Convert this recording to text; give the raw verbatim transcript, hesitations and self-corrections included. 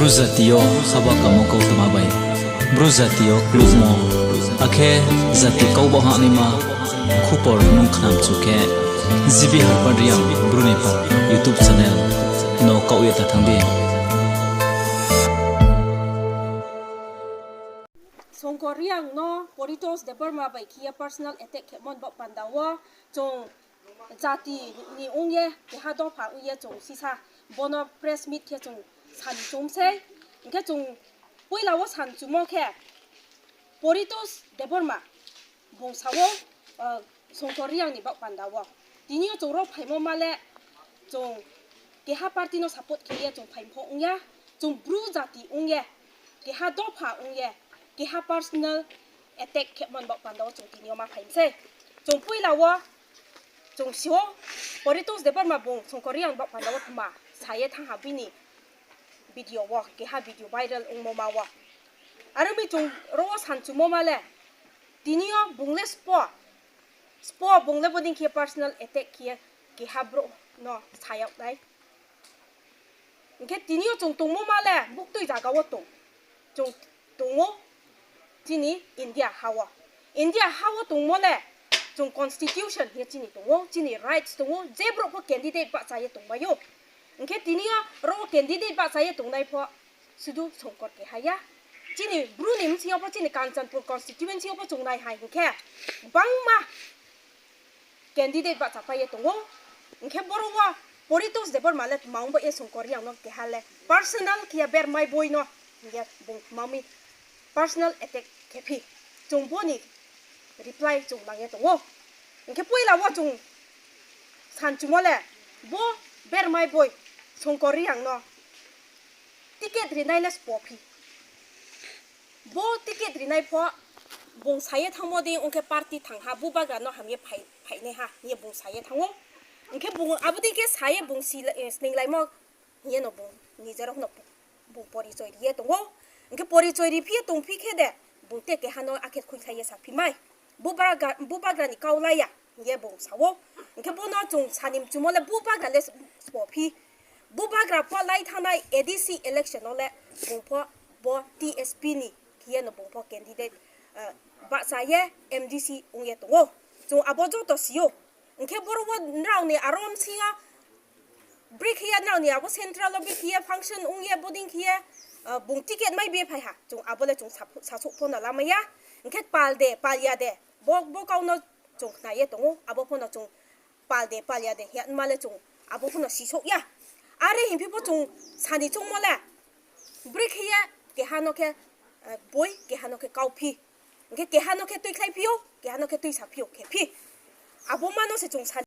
Bru jati yo haba kamo kautma bai Bru jati yo klukmo, akhe jati kau baoh hahnaima khupor nung khnamchu khe, G B Harpad Reang Bru ni pal YouTube channel no kaoh ye ta thanng di. Songkor Reang no Poritos Debbarma bai khe ye personal attack khemo ni baoh panda wo chung jati ni ong ye, keha dopha ong ye chung sisa bono press meet khe chung sani chung sei. Hing khe chung poila wo sani chumo khe Poritos Debbarma bung sa wo, Songkor Reang ni baoh panda wo. Tini yo chung ro phaimo ma le chung keha party no support khe ye chung phai pho ong ya, chung Bru jati ong ye, keha dopha ong ye, keha personal attack khemo ni baoh panda wo chung tini yo ma phai mi sei. Chung poila wo chung si ou, Poritos Debbarma bung Songkor Reang baoh panda wo tma sa ye thanng ha bini video wo, keha video viral ongmo ma wo. Are ong mi chung ro wo sani chumo ma le, tini yo bung le spo, spo bung le bodei khe personal attack khe ye keha brouh no sa yag nai. Hing khe tini yo chung tongmo ma le buktui zaga wo tong, chung tong ou chini India ha wo. India ha wo tongmo le chung constitution hing ye chini tong ou, chini rights tong ou, je brouh pho candidate bahcha ye tongmai ou. Hing khe tini yo ro candidate bahcha ye tongnai pho sudu Songkor keha ya. Chini Bru ni bsing yo pho, chini Kanchanpur constituency yo pho chung nai hai hing khe, gbangma candidate bahchapai ye tong ou. Hing khe boro wo Poritos Debbarma le tma ong baoh ye Songkor Reang no keha le personal khe ye bermai boi no hing ye bung tma mi personal attack khe phi. Chung bo ni reply chung nang ye tong ou. Hing khe poila wo chung sani chumo le, bo bermai boi Songkor Reang no ticket rinai le spo phi. Bo ticket rinai pho bung sa ye thanngmo dei ong khe party thanng ha, bubagra no ham ye phai, phainai ha hing ye bung sa ye thanng ou. Hing khe bung abo dei khe sa ye bung si, sninglaimo hing ye no bung nije rao no bung porichoi ri ye tong ou. Hing khe porichoi ri phi ye tong phi khe de, bung te keha no akhe khuikhlai ye saphi mai. Bubagra, bubagra ni kau lai ya hing ye bung sa ou. Hing khe bo no chung sani mchumo le bubagra le spo phi. Bubagra pho lai thanngnai A D C election no le bung pho bo T S P ni khe ye no bung pho candidate bahcha ye M D C ong ye tong ou. Chung abo joto si ou. Hing khe boro wo nrao ni aro bsing yo brekhe ye nrao ni abo central wo brekhe ye function ong ye bodei khe ye bung ticket mai bi ye phai ha. Chung abo le chung sasouh pho no lamai ya. Hing khe pal de, pal ya de, bo, bo kau no chung khna ye tong ou. Abo pho no chung pal de, pal ya de hing ye ma le chung abo pho no sisouh ya. Are hing phi pho chung sani choungmo le, brekhe ye keha no khe boi, keha no khe kau phi. Hing khe keha no khe tuikhlai phi ou, keha no khe tuisa phi ou khe phi. Abo ma no se chung sani